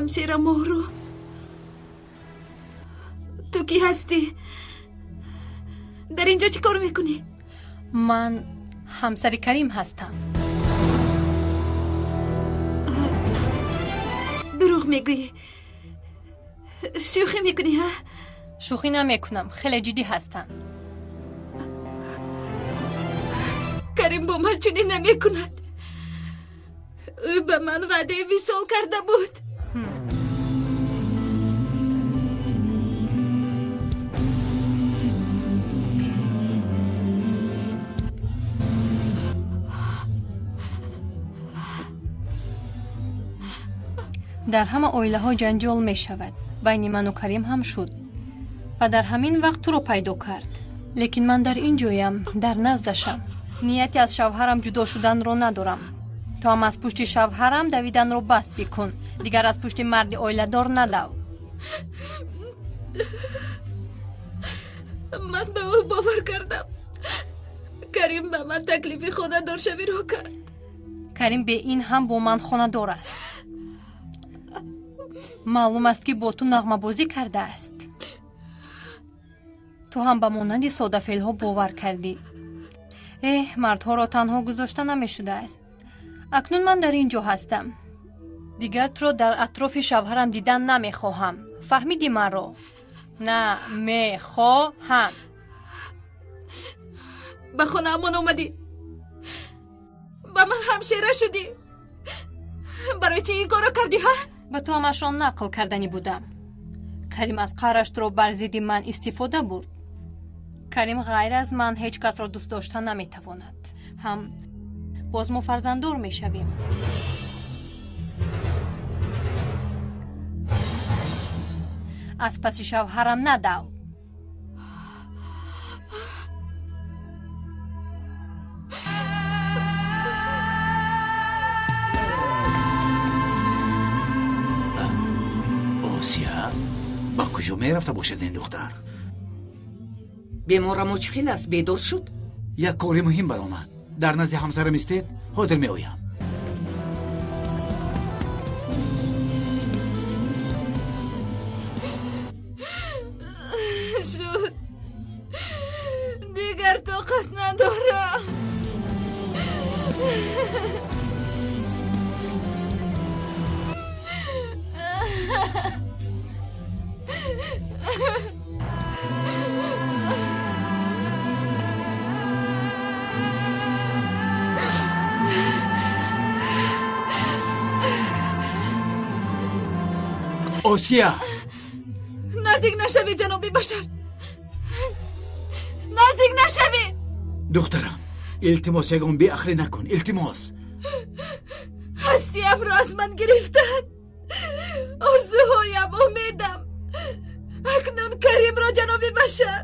ҳамшира Моҳру, ту кӣ ҳастӣ? Дар инҷо чӣ кор мекунӣ? Ман ҳамсари Карим ҳастам. Дурӯғ мегӯӣ. Шӯхӣ мекунӣ, ҳа? Шӯхӣ намекунам, хеле ҷиддӣ ҳастам. Карим бо ман чунин намекунад. Ӯ ба ман ваъдаи висол карда буд. Дар ҳама оилаҳо ҷанҷол мешавад. Байни ману Карим ҳам шуд ва дар ҳамин вақт туро пайдо кард. Лекин ман дар ин ҷоям, дар наздашам. Нияти аз шавҳарам ҷудо шуданро надорам. Ту ҳам аз пушти шавҳарам давиданро бас бикун. Дигар аз пушти марди оиладор надав. Ман ба ӯ бовар кардам. Карим ба ман таклифи хонадоршавиро кард. Карим бе ин ҳам бо ман хонадор аст. Маълум аст, ки бо ту нағмабозӣ кардааст. Ту ҳам ба монанди содафелҳо бовар кардӣ. Эҳ, мардҳоро танҳо гузошта намешудааст. Акнун ман дар ин ҷо ҳастам. Дигар туро дар атрофи шавҳарам дидан намехоҳам. Фаҳмидӣ маро? Намехоҳам. Ба хонаамон омадӣ, ба ман ҳамшира шудӣ. Барои чӣ ин корро кардӣ, ҳа? Ба ту ҳамашон нақл карданӣ будам. Карим аз қаҳраш туро бар зидди ман истифода бурд. Карим ғайр аз ман ҳеҷ касро дӯст дошта наметавонад. Ҳам боз мо фарзанддор мешавем. Аз паси шавҳарам надав. Осия, ба куҷо мерафта бошад ин духтар? Беморамо чӣ хел аст? Бедор шуд? Як кори муҳим баромад. Дар назди ҳамсарам истед, ҳозир меоям. Шуд, дигар тоқат надорам. Осия! Наздик нашавед, ҷаноби Башар. Наздик нашавед. Духтарам, илтимос, ягон беақлӣ накун, илтимос. Ҳастиямро аз ман гирифтанд. Орзуҳоям, умедам. Акнун Каримро, ҷаноби Башар,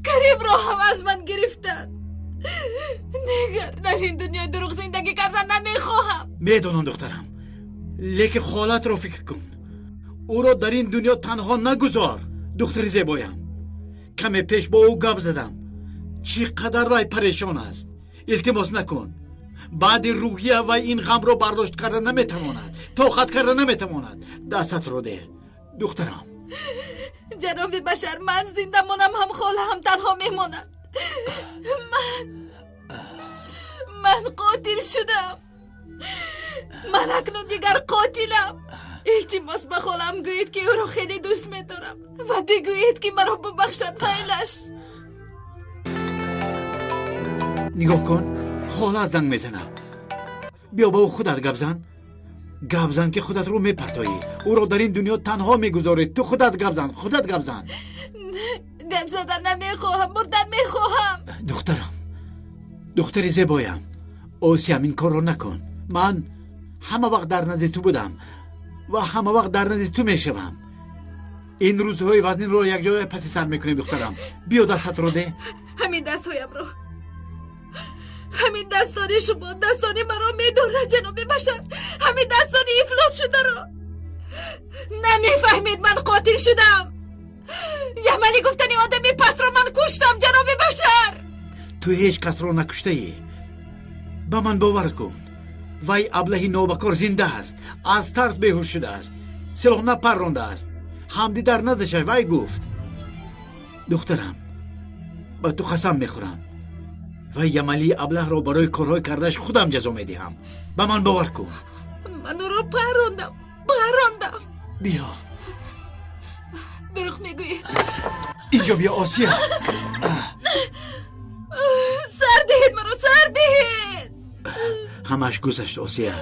Каримро ҳам аз ман гирифтанд. Дигар дар ин дунёи дурӯғ зиндагӣ кардан намехоҳам. Медонам, духтарам, лекин холатро фикр кун. Ӯро дар ин дунё танҳо нагузор. Духтари зебоям, каме пеш бо ӯ гап задам. Чӣ қадар вай парешон аст. Илтимос накун. Баъди рӯҳия вай ин ғамро бардошт карда наметавонад, тоқат карда наметавонад. Дастатро деҳ, духтарам. Ҷаноби Башар, ман зинда монам ҳам холаам танҳо мемонад. Ман қотил шудам. Ман акнун дигар қотилам. Илтимос, ба холаам гӯед, ки ӯро хеле дӯст медорам ва бигӯед, ки маро бубахшад. Майлаш. Нигоҳ кун, хола занг мезанад. Биё ба ӯ худат гап зан. Гап зан, ки худатро мепартоӣ. Ӯро дар ин дунё танҳо мегузорӣ. Ту худат гап зан, худат гап зан. Гап задан намехоҳам, мурдан мехоҳам. Духтарам, духтари зебоям, Осиям, ин корро накун. Ман ҳама вақт дар назди ту будам ва ҳама вақт дар назди ту мешавам. Ин рӯзҳои вазнинро якҷоя паси сар мекунем, духтарам. Биё, дастатро деҳ. Ҳамин дастҳоямро, ҳамин дастони шумо дастони маро медорад, ҷаноби Башар. Ҳамин дастони ифлос шударо. Намефаҳмед, ман қотил шудам. Ямали гуфтани одами пастро ман куштам, ҷаноби Башар. Ту ҳеҷ касро накуштаӣ. Ба ман бовар кун. Вай аблаҳи нобакор зинда аст. Аз тарс беҳуш шудааст. Силоҳ напаррондааст. Ҳамдӣ дар наздашаш вай гуфт. Духтарам, ба ту қасам мехӯрам. Вай Ямалии аблаҳро барои корҳои кардааш худам ҷазо медиҳам. Ба ман бовар кун. Ман ӯро паррондам, паррондам. Биё. Дурӯғ мегӯед. Инҷо биё, Осия. Сар диҳед маро, сар диҳед. Ҳамааш гузашт, Осия.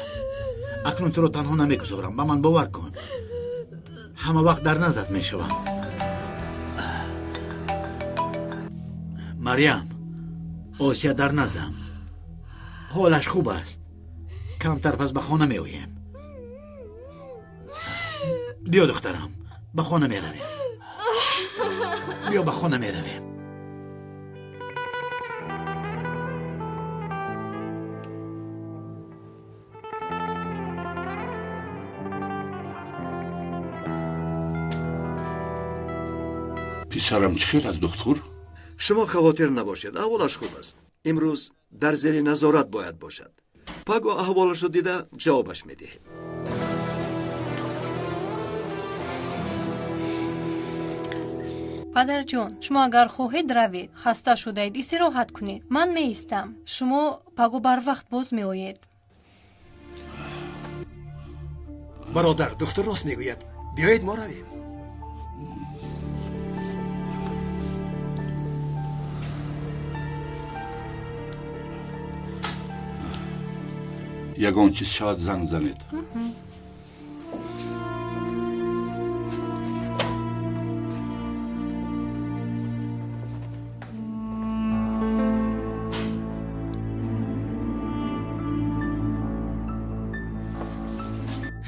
Акнун туро танҳо намегузорам. Ба ман бовар кун. Ҳама вақт дар наздат мешавам. Марьям, Осия дар наздам. Ҳолаш хуб аст. Камтар пас ба хона меоем. Биё, духтарам, ба хона меравем. Биё, ба хона меравем. Писарам чӣ хел аст, духтур? Шумо хавотир набошед, аҳволаш хуб аст. Имрӯз дар зери назорат бояд бошад. Паго аҳволашро дида ҷавобаш медиҳем. Падарҷон, шумо агар хоҳед равед, хаста шудаед, истироҳат кунед. Ман меистам. Шумо паго барвақт боз меоед. Бародар, духтур рост мегӯяд. Биёед мо равем. Ягон чиз шавад, занг занед.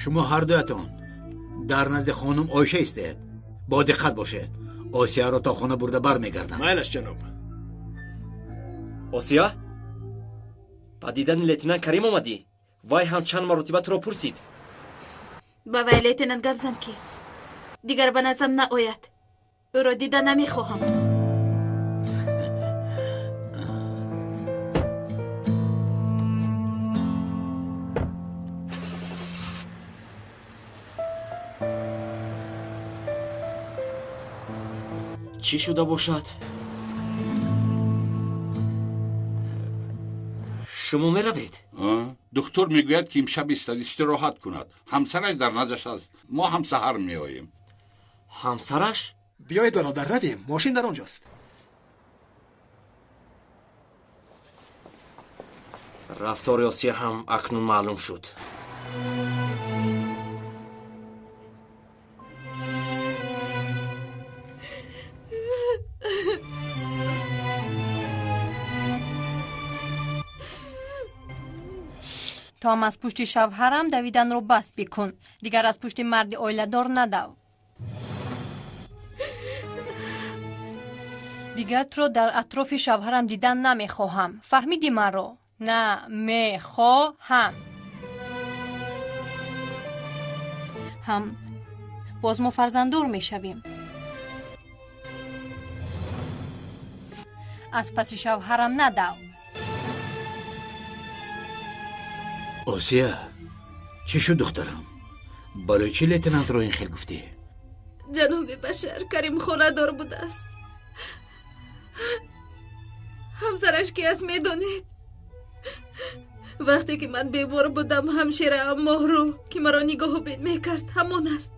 Шумо ҳардуятон дар назди хонум Оиша истед. Бо диққат бошед. Осияро то хона бурда бармегардам. Майлаш, ҷаноб. Осия, ба дидани лейтенант Карим омадӣ? Вай ҳам чанд маротиба туро пурсид. Ба вай лейтенант гап зан, ки дигар ба наздам наояд. Ӯро дида намехоҳам. Чӣ шуда бошад? Шумо меравед? Духтур мегӯяд, ки имшаб истад, истироҳат кунад. Ҳамсараш дар наздаш аст. Мо ҳам саҳар меоем. Ҳамсараш? Биёед, бародар, равем. Мошин дар он ҷост. Рафтори Осия ҳам акнун маълум шуд. Ту ҳам аз пушти шавҳарам давиданро бас бикун. Дигар аз пушти марди оиладор надав. Дигар туро дар атрофи шавҳарам дидан намехоҳам. Фаҳмидӣ маро? Намехоҳам. Ҳам боз мо фарзанддор мешавем. Аз паси шавҳарам надав. Осия, чӣ шуд духтарам? Барои чӣ лейтенантро ин хел гуфтӣ? Ҷаноби Башар, Карим хонадор будааст. Ҳамсараш ки аст медонед? Вақте ки ман бемор будам, ҳамшираам Моҳрӯ, ки маро нигоҳубин мекард, ҳамон аст.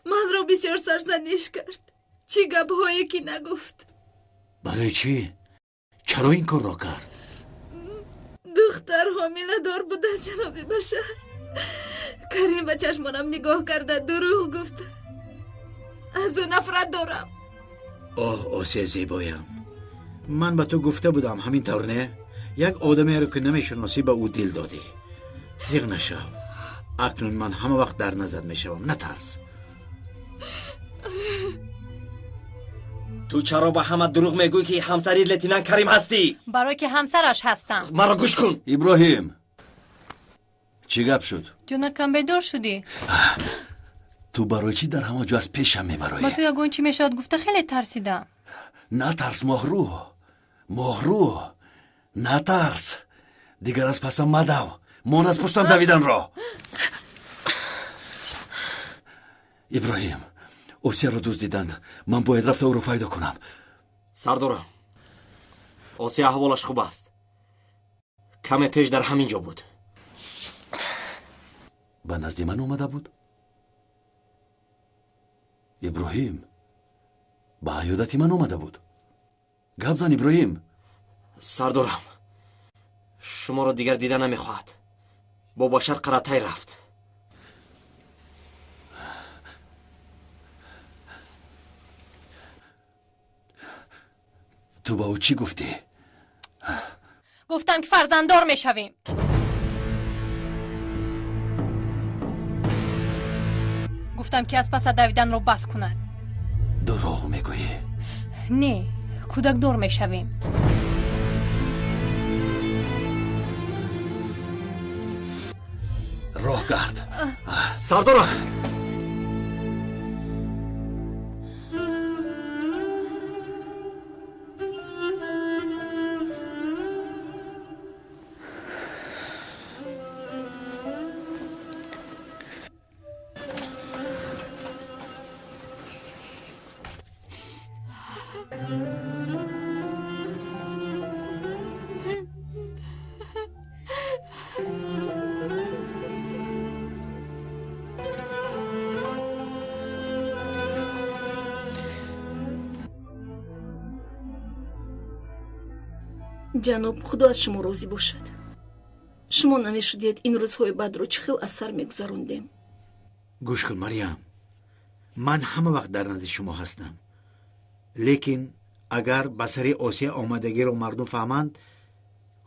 Манро бисёр сарзаниш кард. Чӣ гапҳое ки нагуфт. Барои чӣ? Чаро ин корро кард? Духтар ҳомиладор будааст, ҷаноби Башар. Карим ба чашмонам нигоҳ карда дурӯғ гуфт. Аз ӯ нафрат дорам. Оҳ, Осия зебоям, ман ба ту гуфта будам, ҳамин тавр не? Як одамеро ки намешиносӣ ба ӯ дил додӣ. Зиғ нашав. Акнун ман ҳама вақт дар назар мешавам. Натарс. Ту чаро ба ҳама дурӯғ мегӯӣ ки ҳамсари лейтенант Карим ҳастӣ? Барое ки ҳамсараш ҳастам. Маро гӯш кун. Иброҳим, чӣ гап шуд? Ҷонакам, бедор шудӣ? Ту барои чӣ дар ҳама ҷо аз пешам мебароӣ? Ба ту ягон чӣ мешавад гуфта хеле тарсидам. Натарс, Моҳрӯ. Моҳрӯ, натарс. Дигар аз пасам мадав. Мон аз пуштам давиданро. Иброҳим, Осияро дуздиданд. Ман бояд рафта ӯро пайдо кунам. Сардорам, Осия аҳволаш хуб аст. Каме пеш дар ҳамин ҷо буд. Ба назди ман омада буд? Иброҳим, ба ҳаёдати ман омада буд. Гап зан, Иброҳим. Сардорам, шуморо дигар дида намехоҳад. Бо Башар Қаратай рафт. Ту ба ӯ чӣ гуфтӣ? Гуфтам ки фарзанддор мешавем. Гуфтам ки аз паса давиданро бас кунад. Дурӯғ мегӯӣ? Не, кӯдакдор мешавем. Роҳ гард. Сардорам! Ҷаноб, худо аз шумо розӣ бошад. Шумо намешудед ин рӯзҳои бадро чӣ хел аз сар мегузарондем. Гӯш кун, Марьям, ман ҳама вақт дар назди шумо ҳастам. Лекин агар ба сари Осия омадагиро мардум фаҳманд,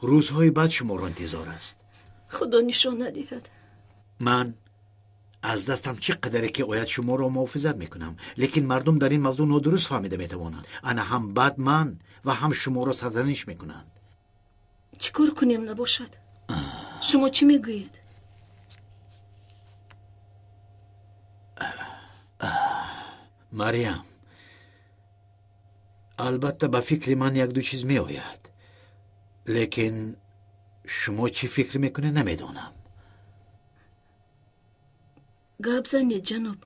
рӯзҳои бад шуморо интизор аст. Худо нишон надиҳад. Ман аз дастам чӣ қадаре ки ояд шуморо муҳофизат мекунам, лекин мардум дар ин мавзӯъ нодуруст фаҳмида метавонанд. Ана ҳам бад ман ва ҳам шуморо сарзаниш мекунанд. Чӣ кор кунем набошад? Шумо чӣ мегӯед? Марьям, албатта ба фикри ман як-ду чиз меояд, лекин шумо чӣ фикр мекунед намедонам. Гап занед, ҷаноб.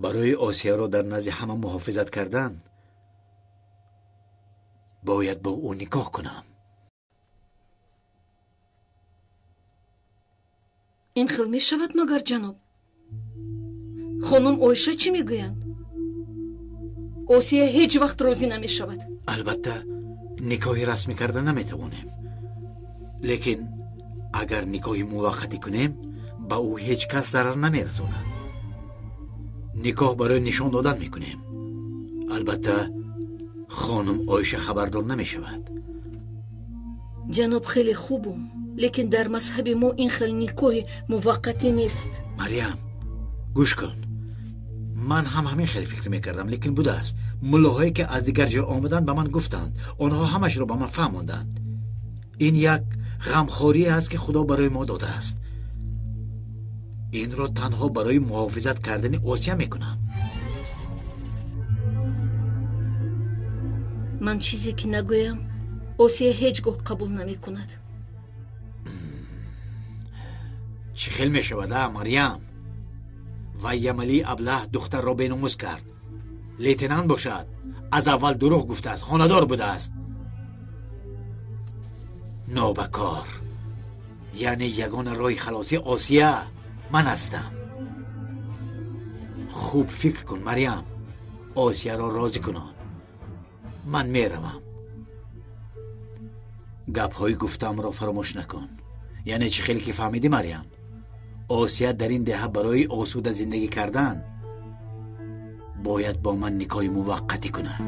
Барои Осияро дар назди ҳама муҳофизат кардан бояд бо ӯ никоҳ кунам. Ин хел мешавад магар, ҷаноб? Хонум Оиша чӣ мегӯянд? Осия ҳеҷ вақт розӣ намешавад. Албатта никоҳи расмӣ карда наметавонем, лекин агар никоҳи муваққатӣ кунем, ба ӯ ҳеҷ кас зарар намерасонад. Никоҳ барои нишон додан мекунем. Албатта хонум Оиша хабардор намешавад. Ҷаноб хеле хубу Лекин дар мазҳаби мо ин хел никоҳи муваққатӣ нест. Марьям, гӯш кун. Ман ҳам ҳамин хел фикр мекардам, лекин будааст. Муллоҳое ки аз дигар ҷо омаданд ба ман гуфтанд. Онҳо ҳамашро ба ман фаҳмонданд. Ин як ғамхорие аст, ки Худо барои мо додааст. Инро танҳо барои муҳофизат кардани Осия мекунам. Ман чизе ки нагӯям, Осия ҳеҷ гоҳ қабул намекунад. Чӣ хел мешавад, а, Марьям? Вай Ямалии аблаҳ духтарро беномус кард. Лейтенант бошад, аз аввал дурӯғ гуфтааст, хонадор будааст. Нобакор. Яъне ягона роҳи халосии Осия ман ҳастам. Хуб фикр кун, Марьям. Осияро розӣ кунон. Ман меравам. Гапҳои гуфтаамро фаромӯш накун. Яъне чӣ хеле ки фаҳмидӣ, Марьям? Осия дар ин деҳа барои осуда зиндагӣ кардан бояд бо ман никоҳи муваққатӣ кунад.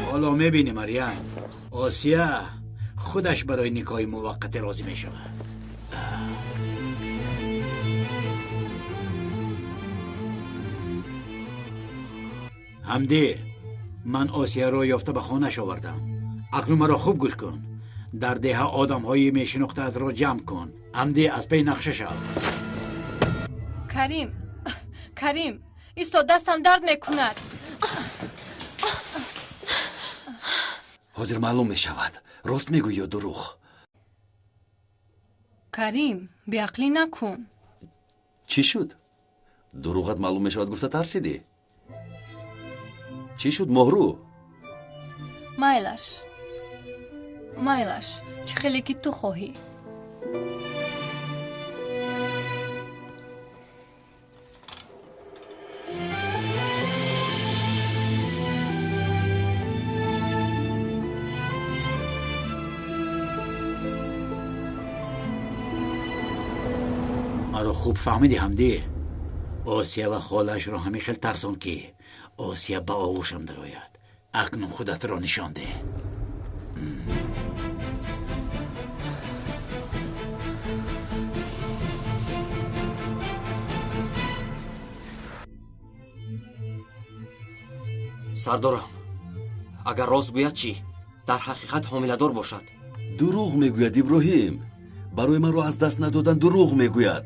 Ҳоло мебинӣ, Марьям, Осия худаш барои никоҳи муваққатӣ розӣ мешавад. Ҳамдӣ, ман Осияро ёфта ба хонааш овардам. Акнун маро хуб гӯш кун. Дар деҳа одамҳои мешинохтаатро ҷамъ кун. Ҳамдӣ, аз пей нақша шав. Карим, Карим, исто, дастам дард мекунад. Ҳозир маълум мешавад, рост мегӯӣ ё дурӯғ? Карим, беақлӣ накун. Чӣ шуд? Дурӯғат маълум мешавад гуфта тарсидӣ? Чӣ шуд, Моҳрӯ? Майлаш, майлаш, чӣ хеле ки ту хоҳӣ. Маро хуб фаҳмидӣ, Ҳамдӣ? Осия ва холаашро ҳамин хел тарсон, ки Осия ба оғӯшам дарояд. Акнун худатро нишон деҳ. Сардорам, агар рост гӯяд чӣ? Дар ҳақиқат ҳомиладор бошад. Дурӯғ мегӯяд, Иброҳим. Барои маро аз даст надодан дурӯғ мегӯяд.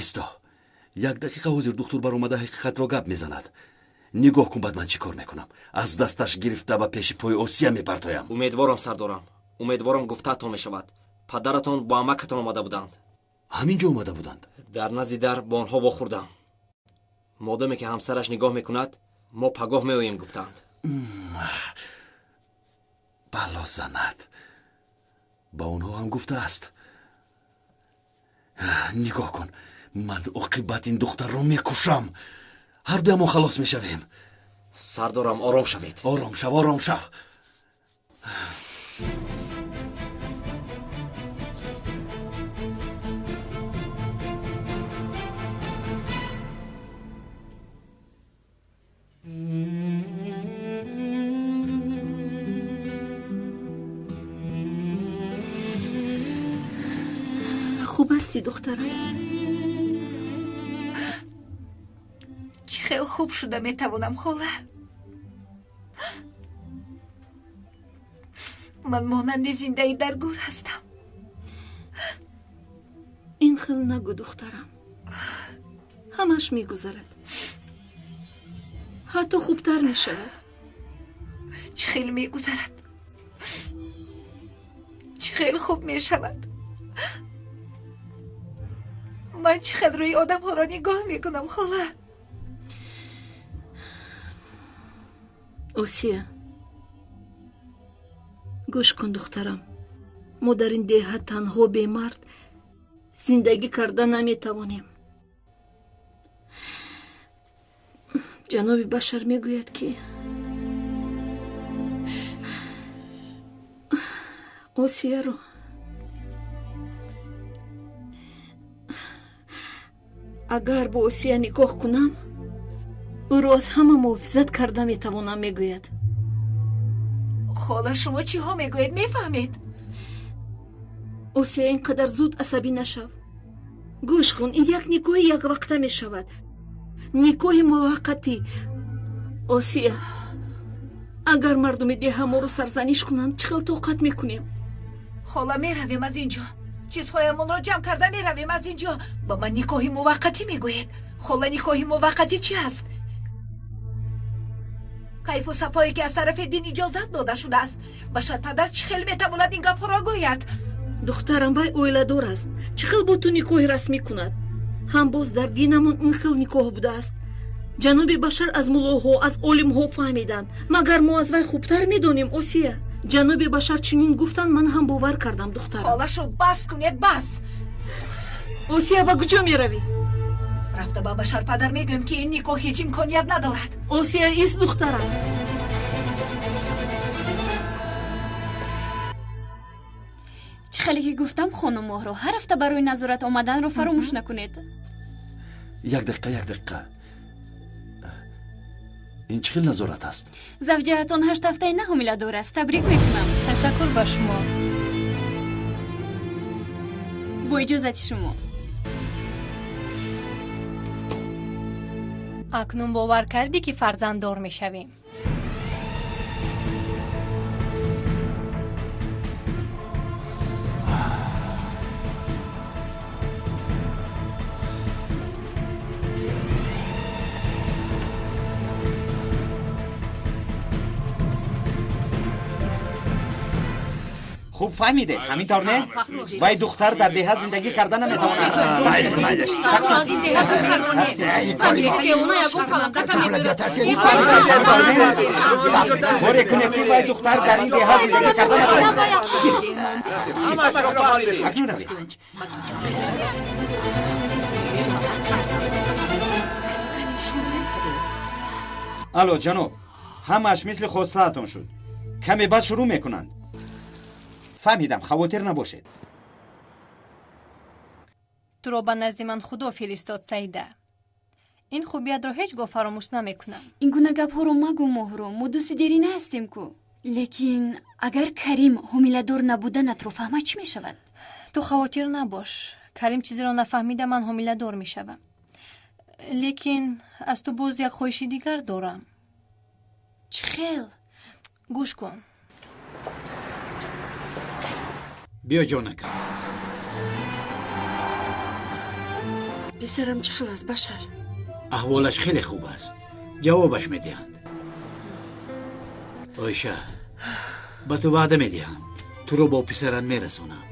Исто, як дақиқа, ҳозир духтур баромада ҳақиқатро гап мезанад. Нигоҳ кун, баъд ман чӣ кор мекунам. Аз дасташ гирифта ба пеши пои Осия мепартоям. Умедворам, сардорам, умедворам гуфтаатон мешавад. Падаратон бо амакатон омада буданд. Ҳамин ҷо омада буданд? Дар назди дар бо онҳо вохӯрдам. Модоме ки ҳамсараш нигоҳ мекунад, мо пагоҳ меоем, гуфтанд. Бало занад. Ба онҳо ҳам гуфтааст. Нигоҳ кун, ман оқибат ин духтарро мекушам. Ҳардуямон халос мешавем. Сардорам, ором шавед. Ором шав, ором шав. Хуб ҳастӣ, духтарам? Чӣ хел хуб шуда метавонам, хола? Ман монанди зиндаи дар гӯр ҳастам. Ин хел нагӯ, духтарам. Ҳамаш мегузарад. Ҳатто хубтар мешавад. Чӣ хел мегузарад? Чӣ хел хуб мешавад? Ман чӣ хел рӯи одамҳоро нигоҳ мекунам, хола? Осия, гӯш кун, духтарам. Мо дар ин деҳа танҳо бемард зиндагӣ карда наметавонем. Ҷаноби Башар мегӯяд, ки Осияро агар бо Осия никоҳ кунам, Ӯро аз ҳама муҳофизат карда метавонам, мегӯяд. Хола, шумо чиҳо мегӯед, мефаҳмед? Осия, ин қадар зуд асабӣ нашав. Гӯш кун, ин як никоҳи яквақта мешавад, никоҳи муваққатӣ. Осия, агар мардуми деҳа моро сарзаниш кунанд, чӣ хел тоқат мекунем? Хола, меравем аз ин ҷо. Чизҳоямонро ҷамъ карда меравем аз ин ҷо. Ба ман никоҳи муваққатӣ мегӯед. Хола, никоҳи муваққатӣ чи аст? Кайфу сафое ки аз тарафи дин иҷозат дода шудааст. Башар падар чӣ хел метавонад ин гапҳоро гӯяд? Духтарам, вай оиладор аст. Чӣ хел бо ту никоҳи расмӣ кунад? Ҳам боз дар динамон ин хел никоҳ будааст. Ҷаноби Башар аз муллоҳо, аз олимҳо фаҳмиданд. Магар мо аз вай хубтар медонем, Осия? Ҷаноби Башар чунин гуфтанд, ман ҳам бовар кардам, духтарам. Хола шуд, бас кунед, бас. Осия, ба куҷо меравӣ? Рафта ба Башар падар мегӯем, ки ин никоҳ ҳеҷ имконият надорад. Осия, ист, духтарам. Чӣ хеле ки гуфтам, хонум Моҳро, ҳар ҳафта барои назорат омаданро фаромӯш накунед. Як дақиқа, як дақиқа. Ин чӣ хел назорат аст? Завҷаатон 8 ҳафтаи на ҳомиладор аст. Табрик мекунам. Ташаккур ба шумо. Бо иҷозати шумо. Акнун бовар кардӣ, ки фарзанддор мешавем? Хуб фаҳмидед, ҳамин тавр не? Вай духтар дар деҳа зиндагӣ карда наметавонад. Коре кунед, ки вай духтар дар ин деҳа зиндагӣ карда натавонад. Акнун равед. Алло, ҷаноб, ҳамааш мисли хостаатон шуд. Каме баъд шурӯъ мекунанд. Фаҳмидам, хавотир набошед. Туро ба назди ман Худо фиристод, Саида. Ин хубиятро ҳеҷ гоҳ фаромӯш намекунам. Ин гуна гапҳоро магӯ, Моҳру. Мо дӯсти дерина ҳастем ку. Лекин агар Карим ҳомиладор набуданатро фаҳмад, чӣ мешавад? Ту хавотир набош. Карим чизеро нафаҳмида ман ҳомиладор мешавам. Лекин аз ту боз як хоҳиши дигар дорам. Чӣ хел? Гӯш кун. Биё, ҷонакам. Писарам чӣ хел аст, Башар? Аҳволаш хеле хуб аст. Ҷавобаш медиҳанд. Оиша, ба ту ваъда медиҳам, туро бо писарат мерасонам.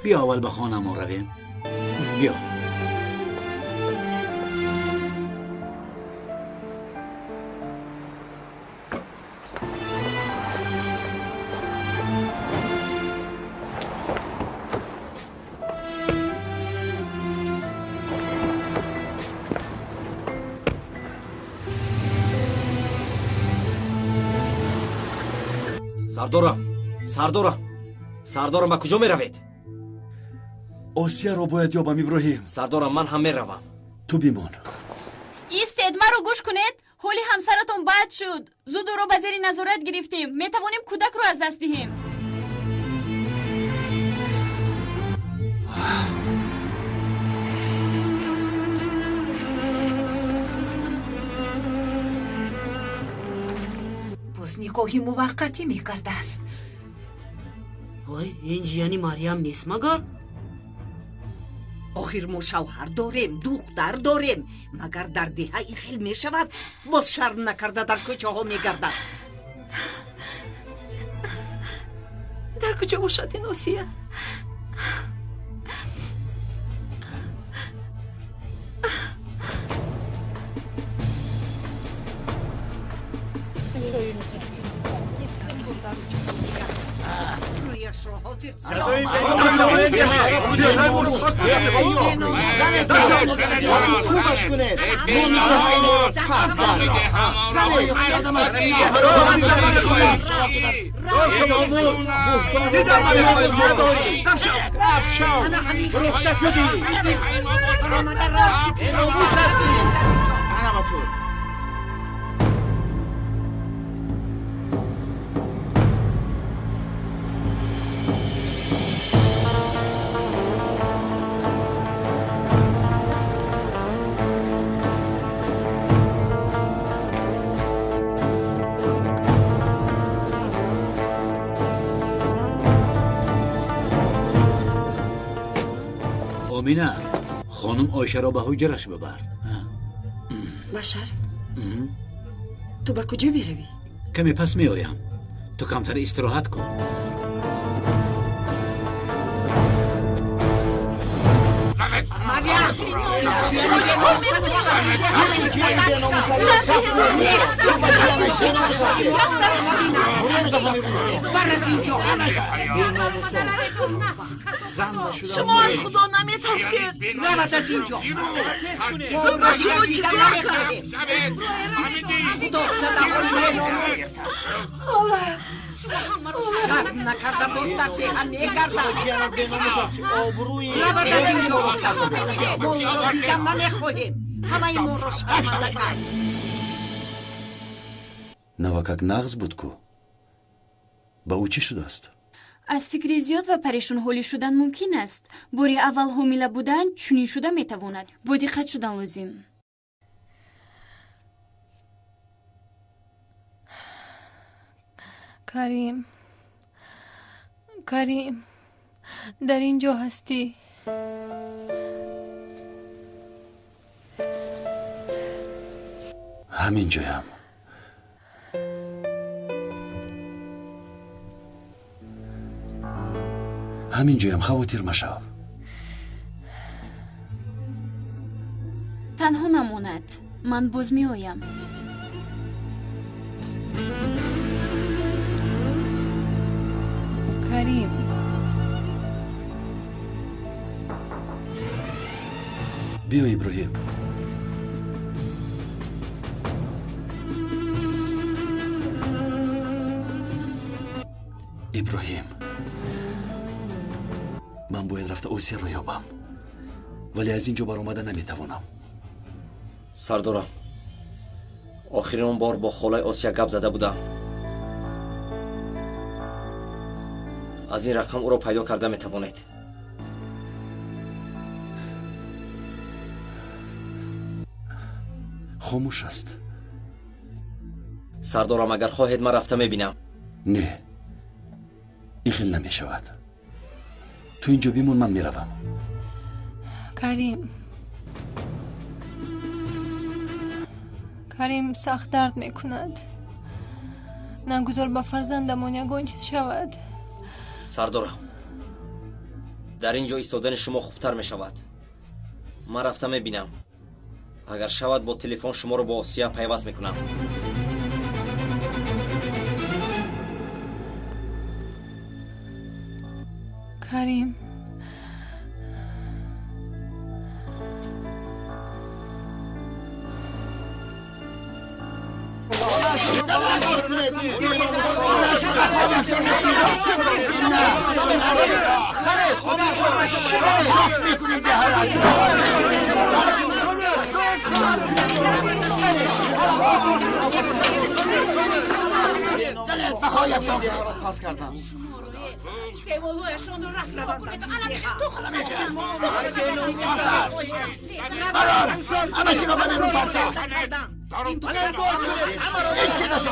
Биё, аввал ба хонаамон равем. Биё. Сардорам, сардорам, сардорам, ба куҷо меравед? Осияро бояд ёбам, Иброҳим. Сардорам, ман ҳам меравам. Ту бимон. Истед, маро гӯш кунед. Ҳоли ҳамсаратон бад шуд. Зуд ӯро ба зери назорат гирифтем. Метавонем кӯдакро аз даст диҳем. Боз никоҳи муваққатӣ мекардааст. Ой, ин ҷияни Марьям нест магар? Охир мо шавҳар дорем, духтар дорем. Магар дар деҳа ин хел мешавад? Боз шарм накарда дар кӯчаҳо мегардад. Дар куҷо бошад ин Осия? Омина, хонум Оишаро ба ҳуҷраш бибар. Башар, ту ба куҷо меравӣ? Каме пас меоям. Ту камтар истироҳат кун. Марьям! Шумо чӣ кор мекунед? Бар аз инҷо! Шумо аз Худо наметарсед! Равад аз инҷо! Ба шумо чӣ кор кард? Худо задаҳои Хола! Шарм накарда боз дар деҳа мегардад. Равад аз инҷо! Мо ӯро дидан намехоҳем. Ҳамаи моро шарманда кард. Навакак нағз буд ку? Ба ӯ чӣ шудааст? Аз фикри зиёд ва парешонҳолӣ шудан мумкин аст. Бори аввал ҳомила будан чунин шуда метавонад. Бо диққат шудан лозим. Карим, Карим, дар ин ҷо ҳастӣ? Ҳамин ҷоям. Ҳамин ҷоям, хавотир машав. Танҳо намонад. Ман боз меоям. Карим. Биё, Иброҳим. Иброҳим, ман бояд рафта Осияро ёбам, вале аз ин ҷо баромада наметавонам. Сардорам, охирин бор бо холаи Осия гап зада будам. Аз ин рақам ӯро пайдо карда метавонед. Хомӯш аст. Сардорам, агар хоҳед ман рафта мебинам. Не, ин хел намешавад. Ту инҷо бимон, ман меравам. Карим, Карим, сахт дард мекунад. Нагузор ба фарзандамон ягон чиз шавад. Сардорам, дар ин ҷо истодани шумо хубтар мешавад. Ман рафта мебинам. Агар шавад бо телефон шуморо бо Осия пайваст мекунам. Карим,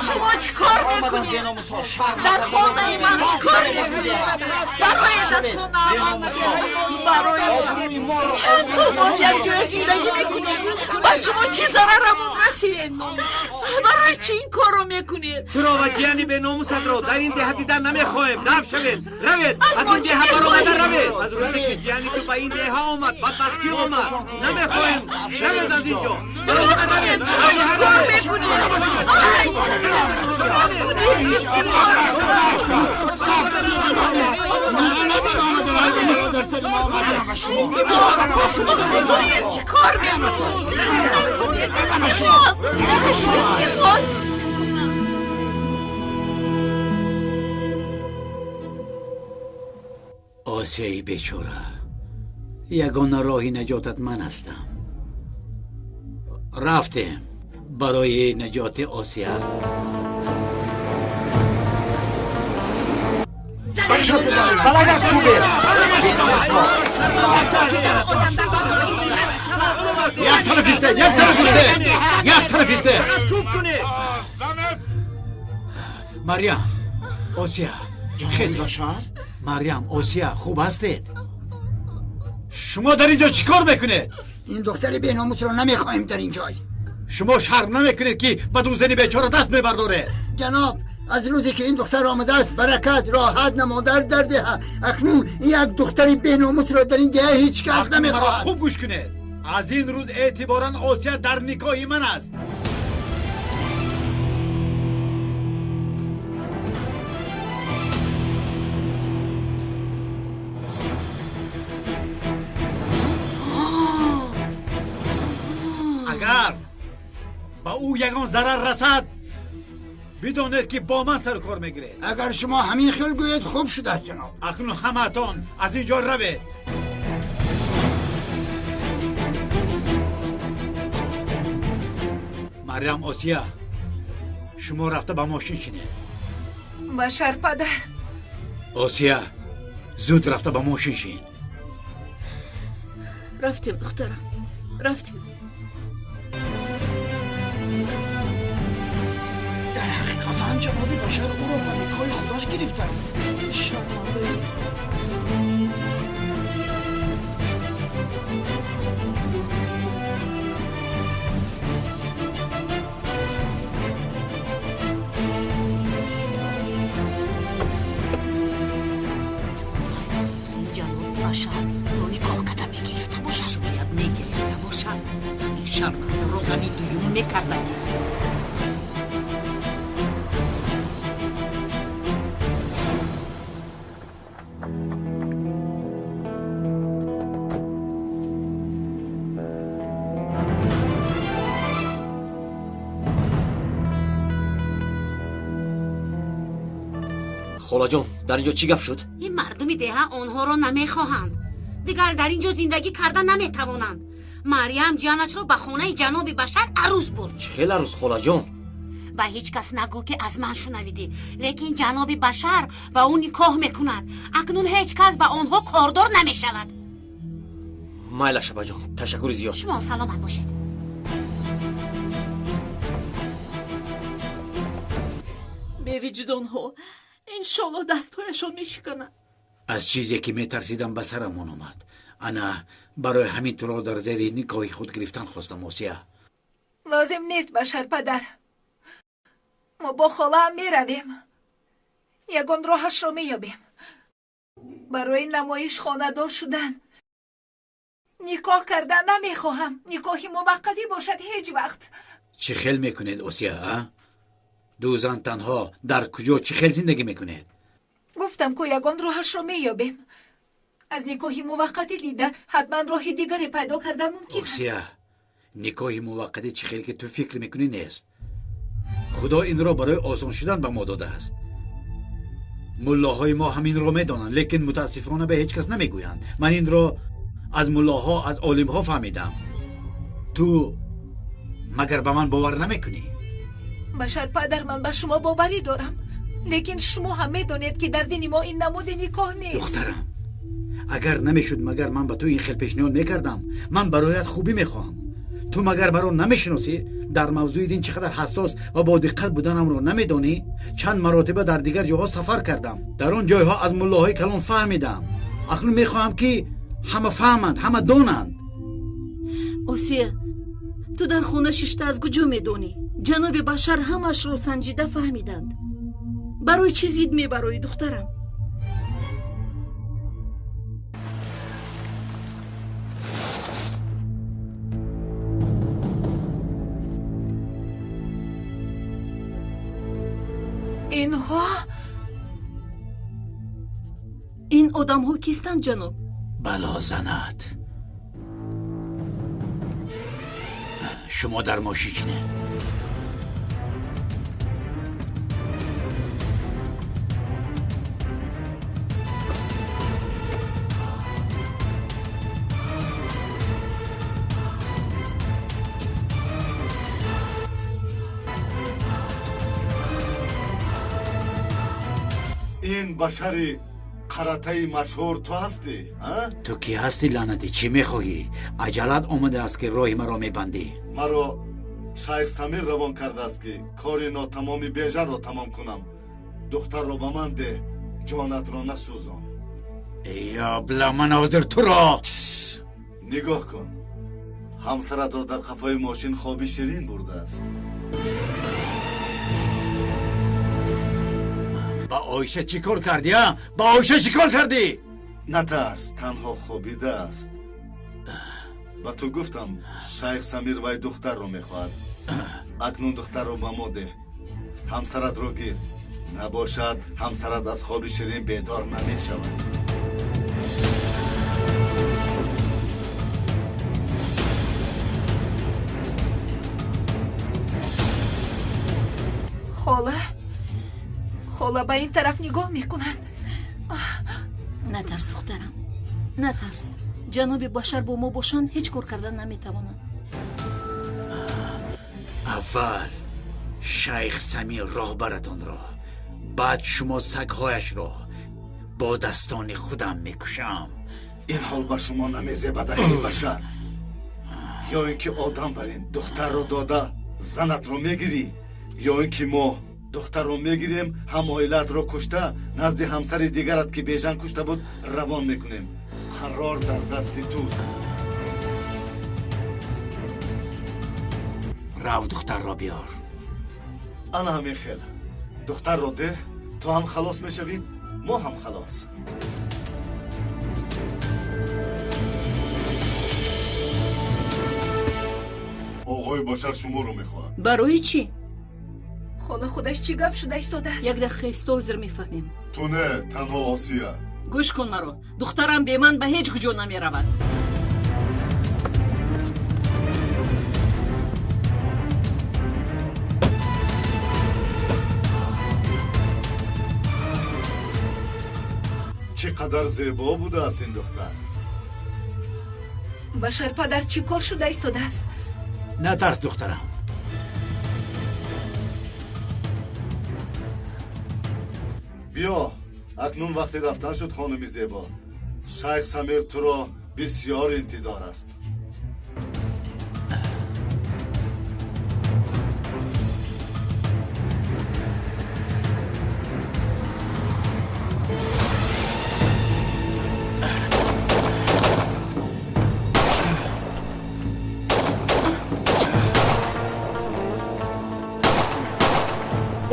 Шумо чӣ кор мекунед? Дар хонаи ман чӣ кор мекунед? Бароед аз хонаам! Бароед! Чанд сол боз якҷоя зиндагӣ мекунем? Ба шумо чӣ зарарамон расид? Барои чӣ ин корро мекунед? Туро ва ҷияни беномусатро дар ин деҳа дидан намехоҳем. Даф шавед, равед, аз ин деҳа баромада равед. Аз рӯзе ки ҷияни ту ба ин деҳа омад, бадбахтӣ омад. Намехоҳем, равед аз ин ҷо. Баромада равед. Шумо чӣ кор мекунед? Ай! Чӣ кор мекунед? Илтимос! Осияи бечора, ягона роҳи наҷотат ман ҳастам. Рафтем барои наҷоти Осия. Як тараф исте, як тараф исте, як тараф исте. Марьям, Осия, хез. Марьям, Осия, хуб ҳастед? Шумо дар инҷо чӣ кор мекунед? Ин духтари беномусро намехоҳем дар ин ҷой. Шумо шарм намекунед, ки ба ду зани бечора даст мебардоред? Ҷаноб, аз рӯзе ки ин духтар омадааст, баракат роҳат намондааст дар деҳа. Акнун як духтари беномусро дар ин деҳа ҳеҷ кас намехоҳад. Хуб гӯш кунед, аз ин рӯз эътиборан Осия дар никоҳи ман аст. Агар ба ӯ ягон зарар расад, бидонед, ки бо ман сару кор мегиред. Агар шумо ҳамин хел гӯед, хуб шудааст, ҷаноб. Акнун ҳамаатон аз ин ҷо равед. Марьям, Осия, шумо рафта ба мошин шинед. Башар падар. Осия, зуд рафта ба мошин шин. Рафтем, духтарам, рафтем. Дар ҳақиқатан ҷаноби Башар ӯро ба никоҳи худаш гирифтааст. Шармандаи. Ҷаноби Башар ӯро никоҳ карда мегирифта бошад. Шояд мегирифта бошад. Ин шармандаро зани дуюм мекардагист. Холаҷон, дар ин ҷо чӣ гап шуд? Ин мардуми деҳа онҳоро намехоҳанд. Дигар дар ин ҷо зиндагӣ карда наметавонанд. Марьям ҷанашро ба хонаи ҷаноби Башар арӯз бурд. Чӣ хел арӯз, холаҷон? Ба ҳеҷ кас нагӯ, ки аз ман шунавидӣ, лекин ҷаноби Башар ба ӯ никоҳ мекунад. Акнун ҳеҷ кас ба онҳо кордор намешавад. Майла, шабаҷон, ташаккури зиёд. Шумо саломат бошед. Бевиҷдонҳо иншоллоҳ дастҳояшон мешиканад. Аз чизе ки метарсидам, ба сарамон омад. Ана барои ҳамин туро дар зери никоҳи худ гирифтан хостам, Осия. Лозим нест, Башар падар. Мо бо холаам меравем, ягон роҳашро меёбем. Барои намоиш хонадор шудан никоҳ кардан намехоҳам. Никоҳи муваққатӣ бошад ҳеҷ вақт. Чӣ хел мекунед, Осия, а? Ду зан танҳо дар куҷо чӣ хел зиндагӣ мекунед? Гуфтам, ку ягон роҳашро меёбем. Аз никоҳи муваққатӣ дида ҳатман роҳи дигаре пайдо кардан мумкин аст. Осия, никоҳи муваққатӣ чӣ хел ки ту фикр мекунӣ нест. Худо инро барои осон шудан ба мо додааст. Муллоҳои мо ҳаминро медонанд, лекин мутаассифона ба ҳеҷ кас намегӯянд. Ман инро аз муллоҳо, аз олимҳо фаҳмидам. Ту магар ба ман бовар намекунӣ? Башар падар, ман ба шумо боварӣ дорам, лекин шумо ҳам медонед, ки дар дини мо ин намуди никоҳ нест. Духтарам, агар намешуд, магар ман ба ту ин хел пешниҳод мекардам? Ман бароят хубӣ мехоҳам. Ту магар маро намешиносӣ? Дар мавзӯи дин чӣ қадар ҳассос ва бо диққат буданамро намедонӣ? Чанд маротиба дар дигар ҷоҳо сафар кардам. Дар он ҷойҳо аз муллоҳои калон фаҳмидам. Акнун мехоҳам, ки ҳама фаҳманд, ҳама донанд. Осия, ту дар хона шишта аз куҷо медонӣ? Ҷаноби Башар ҳамаашро санҷида фаҳмиданд. Барои чӣ зид мебароӣ, духтарам? Инҳо Ин одамҳо кистанд, ҷаноб? Бало занад. Шумо дар мошин шинед. Ин Башари қаратаи машҳур ту ҳастӣ? Ту кӣ ҳастӣ, лаънатӣ? Чӣ мехоҳӣ? Аҷалат омадааст, ки роҳи маро мебандӣ. Маро шайх Самир равон кардааст, ки кори нотамоми Бежанро тамом кунам. Духтарро ба ман деҳ, ҷонатро насӯзон. Ё бла, ман ҳозир туро. Нигоҳ кун, ҳамсаратро дар қафои мошин хоби ширин бурдааст. Ба Оиша чӣ кор кардӣ, а? Ба Оиша чӣ кор кардӣ? Натарс, танҳо хобидааст. Ба ту гуфтам, шайх Самир вай духтарро мехоҳад. Акнун духтарро ба мо деҳ, ҳамсаратро гир. Набошад, ҳамсарат аз хоби ширин бедор намешавад. Хола, хола, ба ин тараф нигоҳ мекунанд. Натарс, духтарам, натарс. Ҷаноби Башар бо мо бошанд, ҳеҷ кор кардан наметавонанд. Аввал шайх Самир роҳбаратонро, баъд шумо сагҳояшро бо дастони худам мекушам. Ин ҳол ба шумо намезебад, аҳли Башар. Ё ин ки одам барин духтарро дода занатро мегирӣ, ё ин ки мо духтарро мегирем, ҳам оилаатро кушта назди ҳамсари дигарат, ки Бежан кушта буд, равон мекунем. Қарор дар дасти туст. Рав, духтарро биёр. Ана ҳамин хел. Духтарро деҳ, ту ҳам халос мешавӣ, мо ҳам халос. Оғои Башар шуморо мехоҳад. Барои чӣ? Хола, худаш чӣ гап шуда истодааст? Як дақиқа исто, ҳозир мефаҳмем. Ту не, танҳо Осия. Гӯш кун маро, духтарам бе ман ба ҳеҷ куҷо намеравад. Чӣ қадар зебо будааст ин духтар. Башар падар, чӣ кор шуда истодааст? Натарс, духтарам. Биё, акнун вақти рафтан шуд, хонуми зебо. Шайх Самир туро бисёр интизор аст.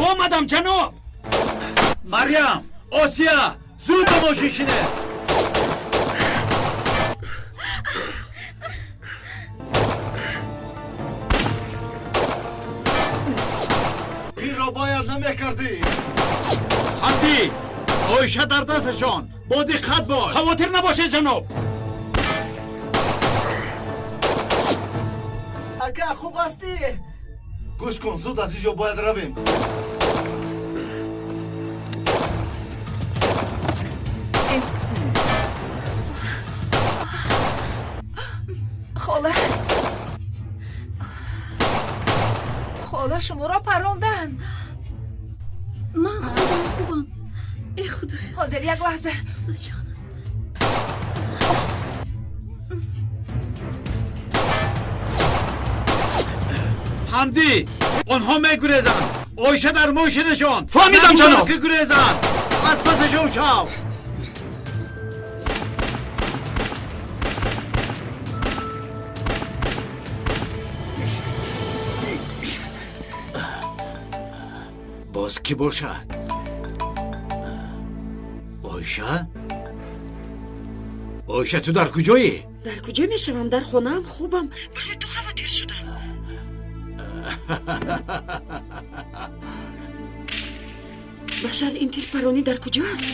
Омадам, ҷаноб. Марьям, Осия, зуд ба мошин шинед. Инро бояд намекардӣ. Ҳамдӣ, Оиша дар дасташон, бо диққат бош. Хавотир набошед, ҷаноб. Ака, хуб ҳастӣ? Гӯш кун, зуд аз ин ҷо бояд равем. Хола, хола, шуморо паронданд. Ман хубам, хубам. Э худоё. Ҳозир, як лаҳза. Ҷонам. Ҳамдӣ, онҳо мегурезанд. Оиша дар мошинашон. Фаҳмидам, ҷаноб. Ки гурезанд, аз пасашон шав. Боз кӣ бошад? Оиша? Оиша, ту дар куҷоӣ? Дар куҷо мешавам? Дар хонаам, хубам. Барои ту хавотир шудам. Башар, ин тирпаронӣ дар куҷо аст?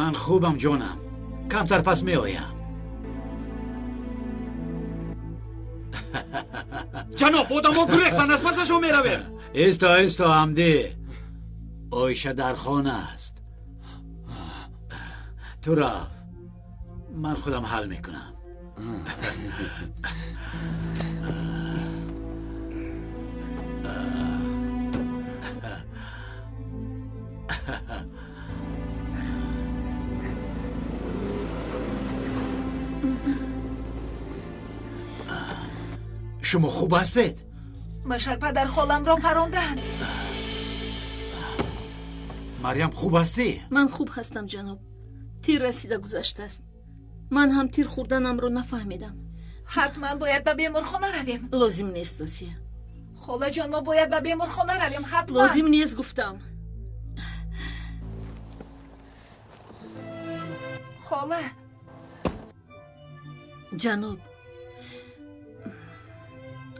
Ман хубам, ҷонам. Камтар пас меоям. Ҷаноб, одамо гурехтанд, аз пасашон меравем. Исто, исто, Ҳамдӣ. Оиша дар хона аст. Ту рав, ман худам ҳал мекунам. Шумо хуб ҳастед? Башар падар, холамро паронданд. Марьям, хуб ҳастӣ? Ман хуб ҳастам, ҷаноб. Тир расида гузаштааст. Ман ҳам тир хӯрданамро нафаҳмидам. Ҳатман бояд ба беморхона равем. Лозим нест, Осия. Холаҷон, мо бояд ба беморхона равем, ҳатман. Лозим нест, гуфтам. Хола. Ҷаноб,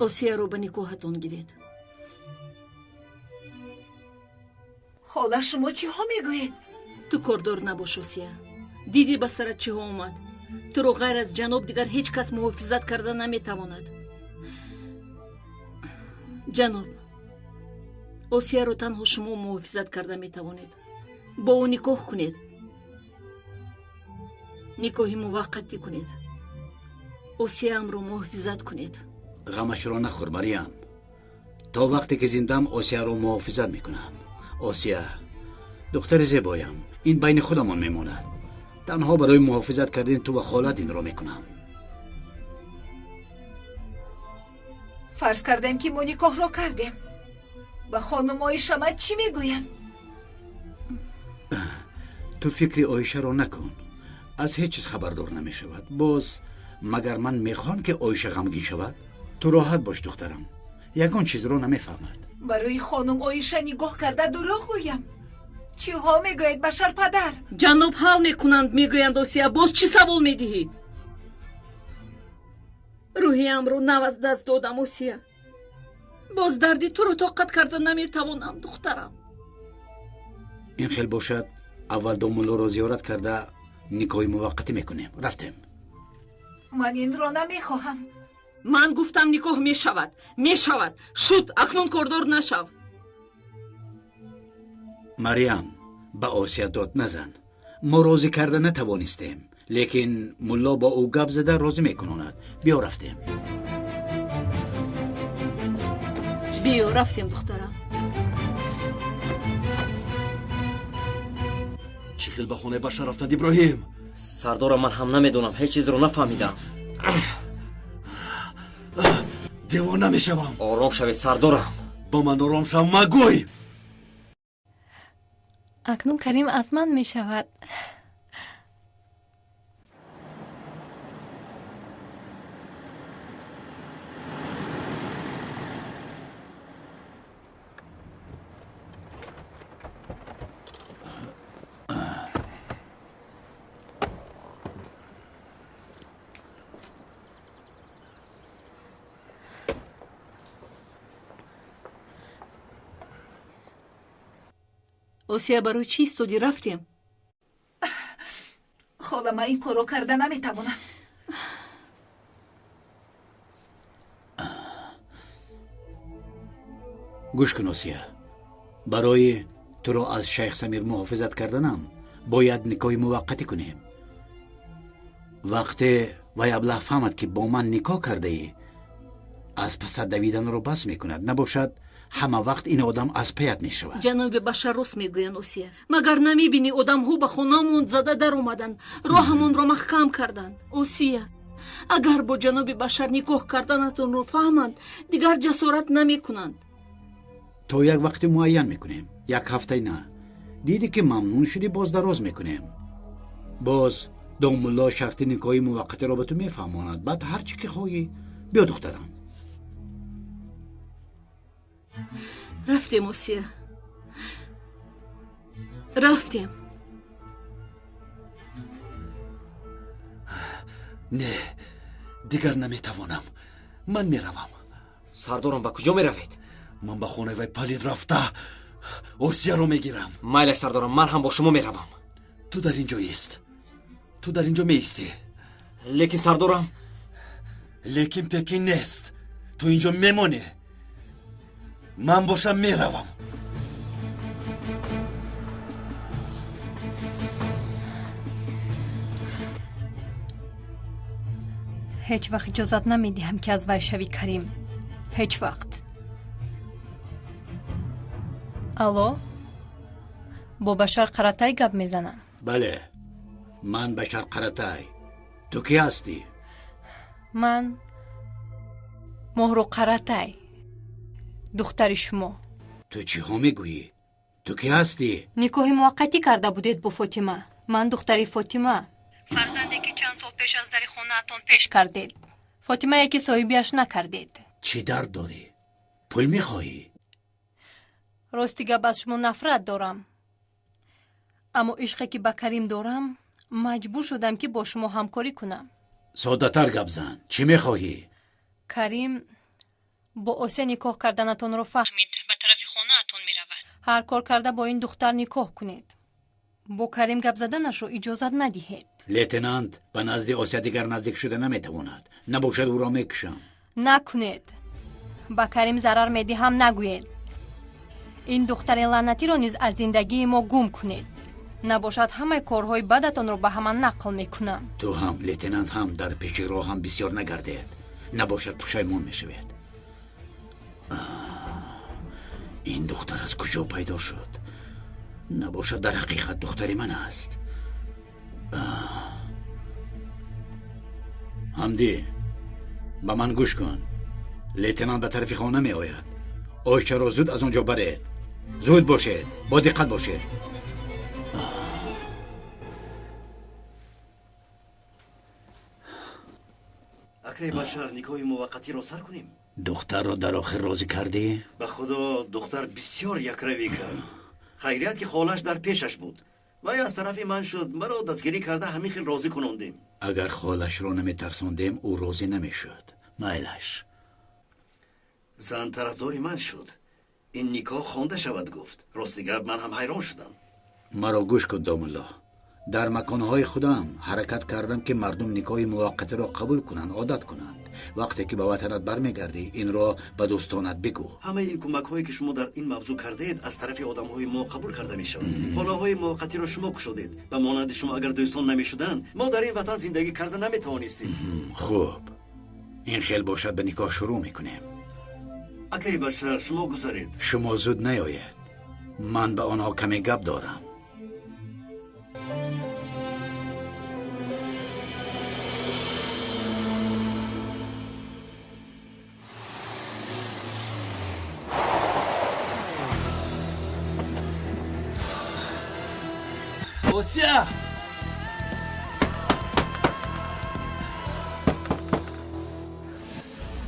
Осияро ба никоҳатон гиред. Хола, шумо чиҳо мегӯед? Ту кордор набош, Осия. Дидӣ ба сарат чиҳо омад. Туро ғайр аз ҷаноб дигар ҳеҷ кас муҳофизат карда наметавонад. Ҷаноб, Осияро танҳо шумо муҳофизат карда метавонед. Бо ӯ никоҳ кунед. Никоҳи муваққатӣ кунед. Осияамро муҳофизат кунед. Ғамашро нахӯр, Мариям. То вақте ки зиндам Осияро муҳофизат мекунам. Осия, духтари зебоям, ин байни худамон мемонад. Танҳо барои муҳофизат кардани ту ва холат инро мекунам. Фарз кардем ки мо никоҳро кардем. Ба хонум Оиша ман чӣ мегӯям? Ту фикри Оишаро накун. Аз ҳеҷ чиз хабардор намешавад. Боз магар ман мехоҳам ки Оиша ғамгин шавад? Ту роҳат бош, духтарам. Ягон чизро намефаҳмад. Барои хонум Оиша нигоҳ карда дурӯғ гӯям? Чиҳо мегӯяд Башар падар? Ҷаноб ҳал мекунанд, мегӯянд Осия. Боз чӣ савол медиҳӣ? Рӯҳиямро нав аз даст додам, Осия. Боз дарди туро тоқат карда наметавонам, духтарам. Ин хел бошад, аввал домуллоро зиёрат карда никоҳи муваққатӣ мекунем. Рафтем. Ман инро намехоҳам. Ман гуфтам никоҳ мешавад, мешавад. Шуд, акнун кордор нашав. Мариям, ба Осия дод назан. Мо розӣ карда натавонистем, лекин мулло бо ӯ гап зада розӣ мекунонад. Биё рафтем. Биё рафтем, духтарам. Чӣ хел ба хонаи Башар рафтанд, Иброҳим? Сардорам, ман ҳам намедонам, ҳеҷ чизро нафаҳмидам. Девона мешавам. Ором шавед, сардорам. Ба ман ором шав магӯй. Акнун Карим аз ман мешавад. Осия, барои чӣ истоди? Рафтем. Хола, ман ин корро карда наметавонам. Гӯш кун, Осия. Барои туро аз шайх Самир муҳофизат карданам бояд никоҳи муваққатӣ кунем. Вақте вай аблаҳ фаҳмад ки бо ман никоҳ кардаӣ, аз пасат давиданро бас мекунад. Набошад, ҳама вақт ин одам аз паят мешавад. Ҷаноби Башар рост мегӯянд, Осия. Магар намебинӣ одамҳо ба хонаамон зада даромаданд, роҳамонро маҳкам карданд. Осия, агар бо ҷаноби Башар никоҳ карданатонро фаҳманд, дигар ҷасорат намекунанд. То як вақти муайян мекунем, як ҳафтаи на. Дидӣ ки мамнун шудӣ, боз дароз мекунем. Боз домулло шарти никоҳи муваққатиро ба ту мефаҳмонад. Баъд ҳар чӣ ки хоҳӣ. Биё, духтарам. Рафтем, Осия, рафтем. Не, дигар наметавонам. Ман меравам. Сардорам, ба куҷо меравед? Ман ба хонаи вай палид рафта Осияро мегирам. Майлаш, сардорам, ман ҳам бо шумо меравам. Ту дар ин ҷо ист. Ту дар ин ҷо меистӣ. Лекин сардорам. Лекин пекин нест. Ту ин ҷо мемонӣ. Ман бошам меравам. Ҳеҷ вақт иҷозат намедиҳам ки аз вай шавӣ, Карим. Ҳеҷ вақт. Алло, бо Башар Қаратай гап мезанам. Бале, ман Башар Қаратай. Ту кӣ ҳастӣ? Ман Моҳру Қаратай, духтари шумо. Ту чиҳо мегӯӣ? Ту кӣ ҳастӣ? Никоҳи муваққатӣ карда будед бо Фотима. Ман духтари Фотима, фарзанде ки чанд сол пеш аз дари хонаатон пеш кардед. Фотимае ки соҳибиаш накардед. Чӣ дард дорӣ? Пул мехоҳӣ? Рости гап, аз шумо нафрат дорам. Аммо ишқе ки ба Карим дорам, маҷбур шудам ки бо шумо ҳамкорӣ кунам. Соддатар гап зан. Чӣ мехоҳӣ? Карим бо Осия никоҳ карданатонро фаҳмид, ба тарафи хонаатон меравад. Ҳар кор карда бо ин духтар никоҳ кунед. Бо Карим гап заданашро иҷозат надиҳед. Лейтенант ба назди Осия дигар наздик шуда наметавонад. Набошад, ӯро мекушам. Накунед. Ба Карим зарар медиҳам нагӯед. Ин духтари лаънатиро низ аз зиндагии мо гум кунед. Набошад, ҳамаи корҳои бадатонро ба ҳама нақл мекунам. Ту ҳам, лейтенант ҳам дар пеши роҳам бисёр нагардед. Набошад, пушаймон мешавед. Ин духтар аз куҷо пайдо шуд? Набошад, дар ҳақиқат духтари ман аст. Ҳамдӣ, ба ман гӯш кун. Лейтенант ба тарафи хона меояд. Ойшаро зуд аз он ҷо баред. Зуд бошед, бо диққат бошед. Акай Башар, никоҳи муваққатиро сар кунем? Духтарро дар охир розӣ кардӣ? Ба худо, духтар бисёр якравӣ кард. Хайрият ки холаш дар пешаш буд. Вай аз тарафи ман шуд, маро дастгирӣ карда ҳамин хел розӣ кунондем. Агар холашро наметарсондем, ӯ розӣ намешуд. Майлаш. Зан тарафдори ман шуд. Ин никоҳ хонда шавад, гуфт. Рости гап, ман ҳам ҳайрон шудам. Маро гӯш кун, домулло. Дар маконҳои худам ҳаракат кардам ки мардум никоҳи муваққатиро қабул кунанд, одат кунанд. Вақте ки ба ватанат бармегардӣ, инро ба дӯстонат бигӯ. Ҳамаи ин кӯмакҳое ки шумо дар ин мавзӯъ кардаед, аз тарафи одамҳои мо қабул карда мешавад. Хонаҳои муваққатиро шумо кушодед. Ба монанди шумо агар дӯстон намешуданд, мо дар ин ватан зиндагӣ карда наметавонистем. Хуб, ин хел бошад, ба никоҳ шурӯъ мекунем. Акай Башар, шумо гузаред. Шумо зуд наёед. Ман ба онҳо каме гап дорам. Осия!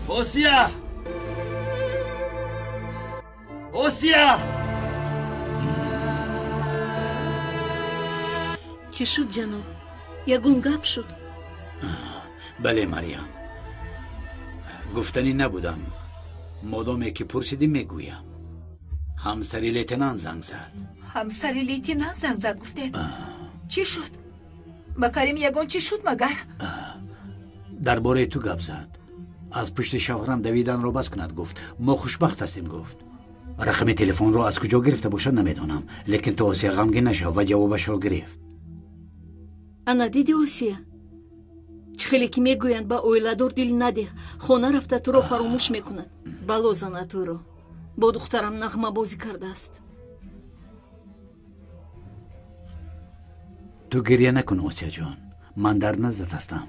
Осия! Осия! Чӣ шуд, ҷаноб? Ягон гап шуд? Бале, Марьям. Гуфтанӣ набудам. Модоме ки пурсидӣ, мегӯям. Ҳамсари лейтенант занг зад. Ҳамсари лейтенант занг зад, гуфтед? Чӣ шуд? Ба Карим ягон чӣ шуд магар? Дар бораи ту гап зад. Аз пушти шавҳарам давиданро бас кунад, гуфт. Мо хушбахт ҳастем, гуфт. Рақами телефонро аз куҷо гирифта бошад, намедонам. Лекин ту, Осия, ғамгин нашав ва ҷавобашро гирифт. Ана диди, Осия? Чӣ хеле ки мегӯянд, ба оиладор дил надеҳ, хона рафта туро фаромӯш мекунад. Бало занад ӯро. Бо духтарам нағмабозӣ кардааст. Ту гирья накун, Осияҷон. Ман дар наздат ҳастам.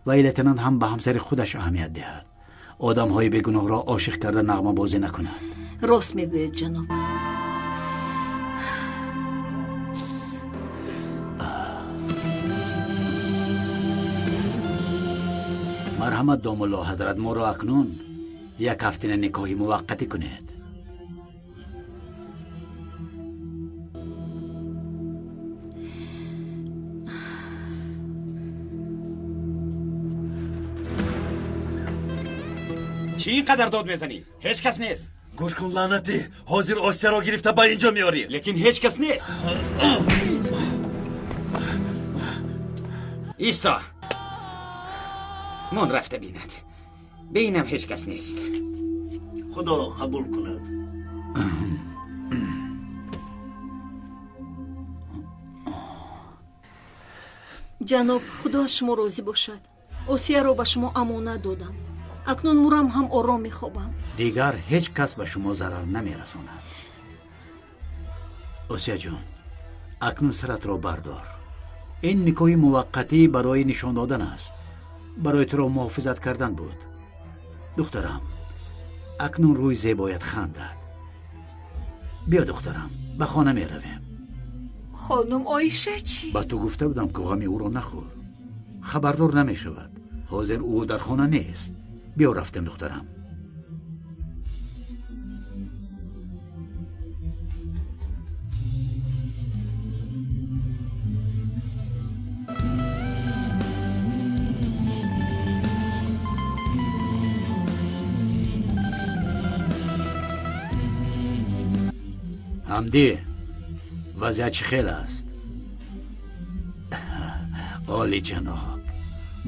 Вай лейтенант ҳам ба ҳамсари худаш аҳамият диҳад. Одамҳои бегуноҳро ошиқ карда нағмабозӣ накунад. Рост мегӯед, ҷаноб. Марҳамат, домулло ҳазрат, моро акнун як ҳафтина никоҳи муваққатӣ кунед. Чӣ ин қадар дод мезанӣ? Ҳеҷ кас нест. Гӯш кун, лаънатӣ, ҳозир Осияро гирифта ба инҷо меорӣ. Лекин ҳеҷ кас нест. Исто, мон рафта бинад. Бинам, ҳеҷ кас нест. Худо қабул кунад. Ҷаноб, худо аз шумо розӣ бошад. Осияро ба шумо амонат додам. Акнун мурам ҳам ором мехобам. Дигар ҳеҷ кас ба шумо зарар намерасонад. Осияҷон, акнун саратро бардор. Ин никоҳи муваққатӣ барои нишон додан аст. Барои туро муҳофизат кардан буд. Духтарам, акнун рӯи зебоят хандад. Биё, духтарам, ба хона меравем. Хонум Оиша чӣ? Ба ту гуфта будам, ки ғами ӯро нахӯр. Хабардор намешавад. Ҳозир ӯ дар хона нест. Биё рафтем, духтарам. Ҳамдӣ, вазъият чӣ хел аст? Олӣ ҷаноб,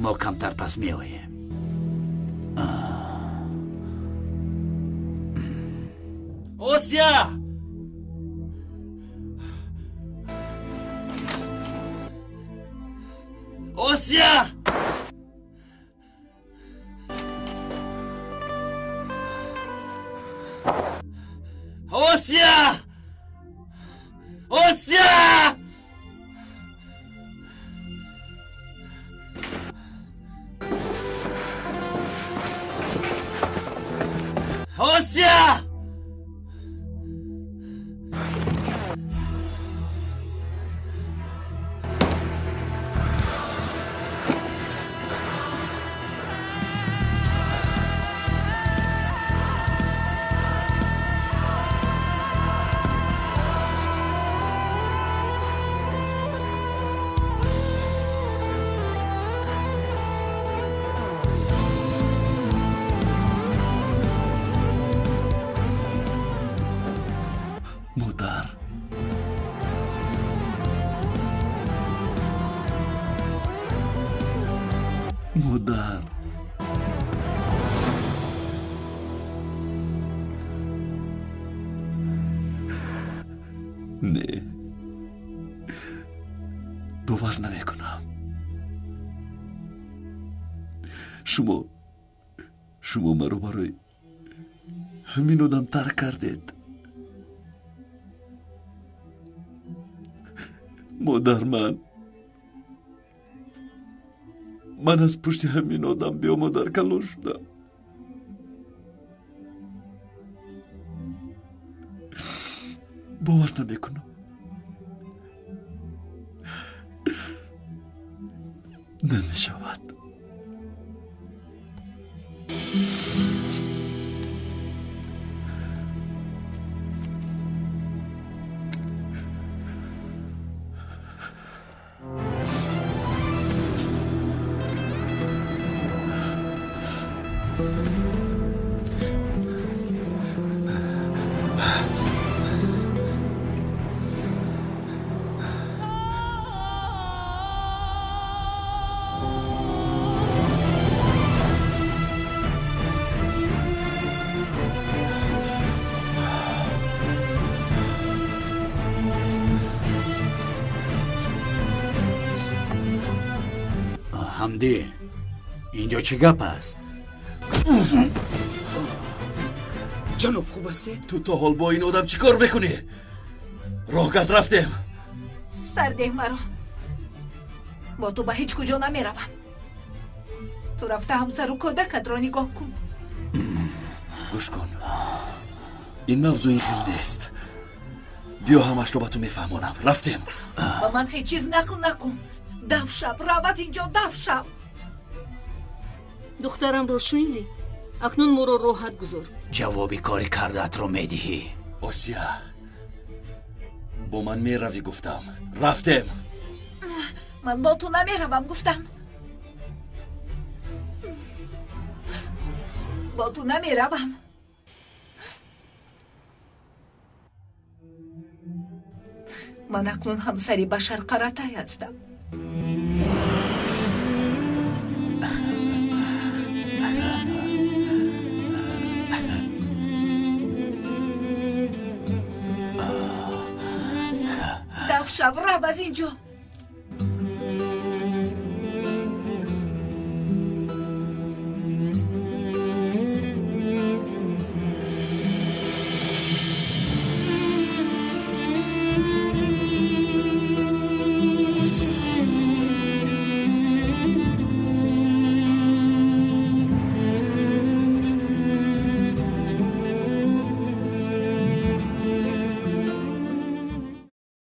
мо камтар пас меоем. Осия! Осия! Осия! Осия! Осия! Модар, не, бовар намекунам. Шумо маро барои ҳамин одам тарк кардед. Модар, ман аз пушти ҳамин одам биёмодар калон шудам. Бовар намекунам. Намешавад. Ҳамдӣ, инҷо чӣ гап аст? Ҷаноб, хуб ҳастед? Ту то ҳол бо ин одам чӣ кор мекунӣ? Роҳгард рафтем. Сардеҳ маро. Бо ту ба ҳеҷ куҷо намеравам. Ту рафта ҳамсару кӯдакатро нигоҳ кун. Гӯш кун, ин мавзӯъ ин хел нест. Биё ҳамашро ба ту мефаҳмонам. Рафтем. Ба ман ҳеҷ чиз нақл накун. Дав шав, рав аз инҷо, дав шав. Духтарамро шунидӣ? Акнун моро роҳат гузор. Ҷавоби кори кардаатро медиҳӣ. Осия, бо ман меравӣ гуфтам. Рафтем. Ман бо ту намеравам гуфтам. Бо ту намеравам. Ман акнун ҳамсари Башар Қаратай ҳастам. Дав шав, рав аз инҷо.